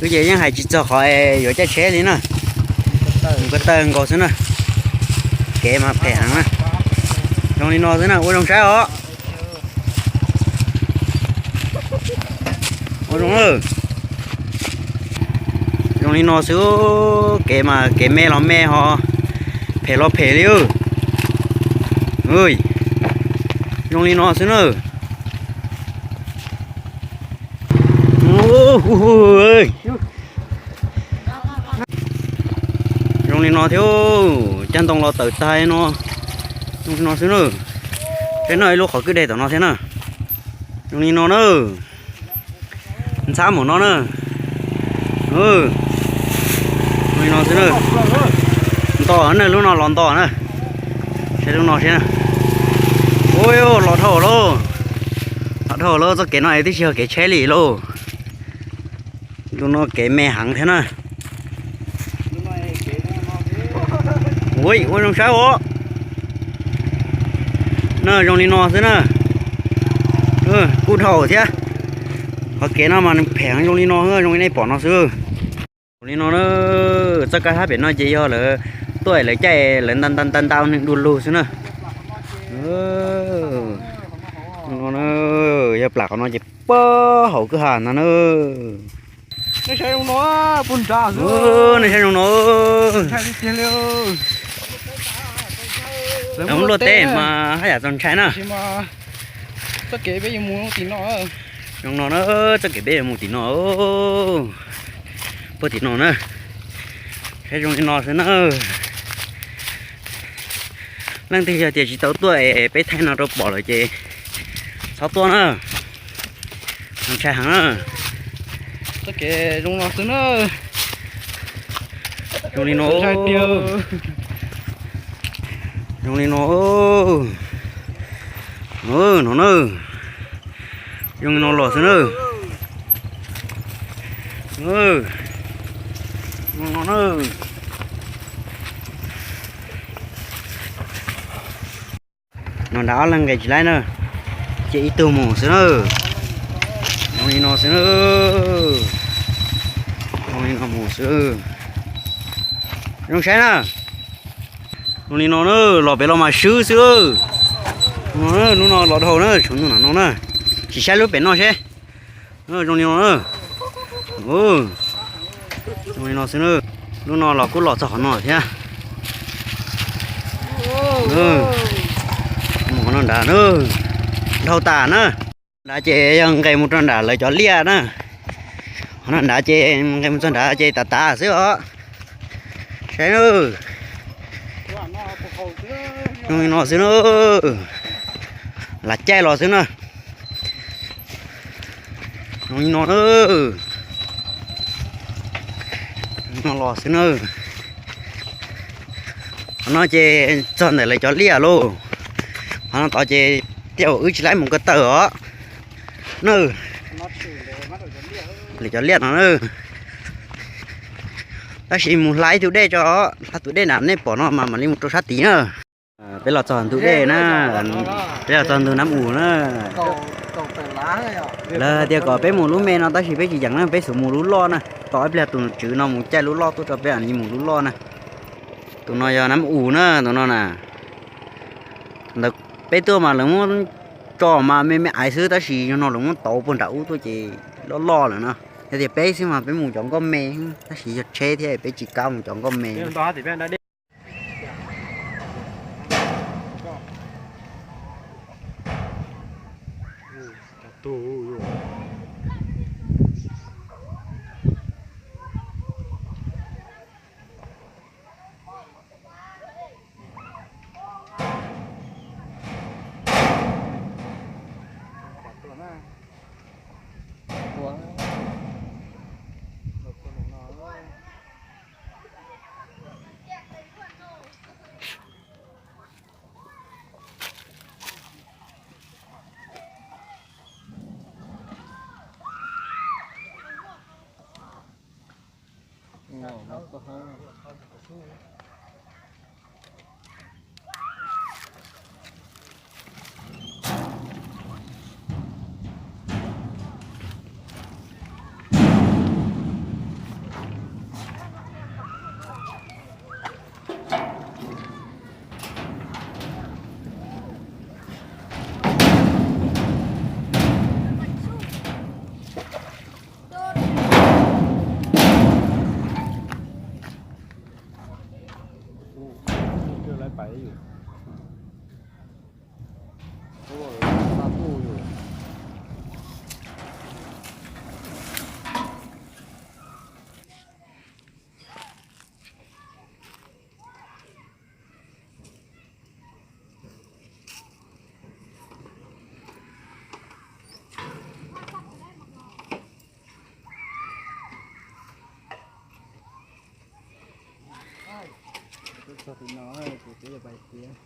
Wb ces yeej hais tsis txog qhov yuav caij tsheb li na, mus ko taw nkaus xwb na. Kev mas phem heev na. Zoo li no xwb na, ua zoo saib os. Ua zoo, zoo li no xwb, kev mas kev me los me ho, phem los phem li. Zoo li no xwb na. Zoo li no thiab, cag ntoo los tawm tag no. Zoo li no xwb na. Saib no ib lub qhov kwj deg tom no thiab na. Zoo li no na. Ntxhab mus no na. Zoo li no xwb na. Nto na, lub no los nto na. Saib lub no thiab na. Ua los dhau lauj. Los dhau lauj, txoj kev no es twb tsis yog kev tsheb li lauj. Tus no kev me heev thiab na. Ua zoo saib os. Na zoo li no xwb na. Kuj dhau thiab. Qhov kev no mas nws phem zoo li no, zoo li nej pom no xwb. Zoo li no na, txoj kab hab pem no ces yog lawv tuaj lawv caij lawv nta nta nta nta nws du lug xwb na. No yog plam qhov no ces puag hauv kwj ha ntag na. Nej saib zoo no, puag nrad xwb. Nej saib zoo no. Lawv muab luaj teb mas haj yam txaus ntshai na. Txoj kev peb yuav mus tim no. Zoo no na, txoj kev peb yuav mus tim no. Puag tim no na. Saib zoo li no xwb na. Leej twg yog tias tsis tau tuaj es peb thaij no rau pom lawm ces txhob tuaj na. Txaus ntshai heev na. Txoj kev zoo no xwb na. Zoo li no. Zoo li no. No na. Zoo li no los xwb na. No na. No nrad ob leeg nqes tsis laib na, ces ib tug mus xwb na. Zoo li no xwb na. Zoo li no mus xwb. Zoo saib na. Zoo li no na, los pem los mas swb xwb. Lub no los dhau na, tshuav ntuj nram no na. Tsis saib lub pem no seb. Zoo li no na. Zoo li no xwb na. Lub no los kuj los txog qhov no thiab. Mus qhov no nrad na. Dhau tas na. Nrad ces yog nqes mus rau nram lawv cov liaj na. Qhov no nrad ces nqes mus txog nrad ces tas tas xwb os. Saib na. Zoo li no xwb na. Lam caij los xwb na. Zoo li no na. No los xwb na. Qhov no ces txog ntawm lawv cov liaj lauj. Qhov no tod ces tej zaum wb tsis laib mus ko taw os. Na, lawv cov liaj no na. Tab sis mus hla ib tug dej tso, hla tus dej nrad nej pom no mas mam li mus rau sab tid na. Peb los txog ntug dej na, peb los txog ntug Nab Us na. Lawv hais tias kom peb mus lub me no tab sis peb tsis yeem na, peb xub mus lub loj na. Tos ib pliag tus tswv no mus caij lub loj tuaj rau peb mam li mus lub loj na. Tus no yog Nab Us na, tus no na. Ntawd peb tuaj mas lawv muab tso mas me me aiv xwb tab sis yog no lawv muab tauv puag nram ub tuaj ces loj loj lawm na. Yog tias peb xwb mas peb mus cov nkoj me, tab sis yog tsheb thiab peb tsis kam mus cov nkoj me. Ua, xa tuj yus. Txog tim no, kuv txiv yuav pais tiav.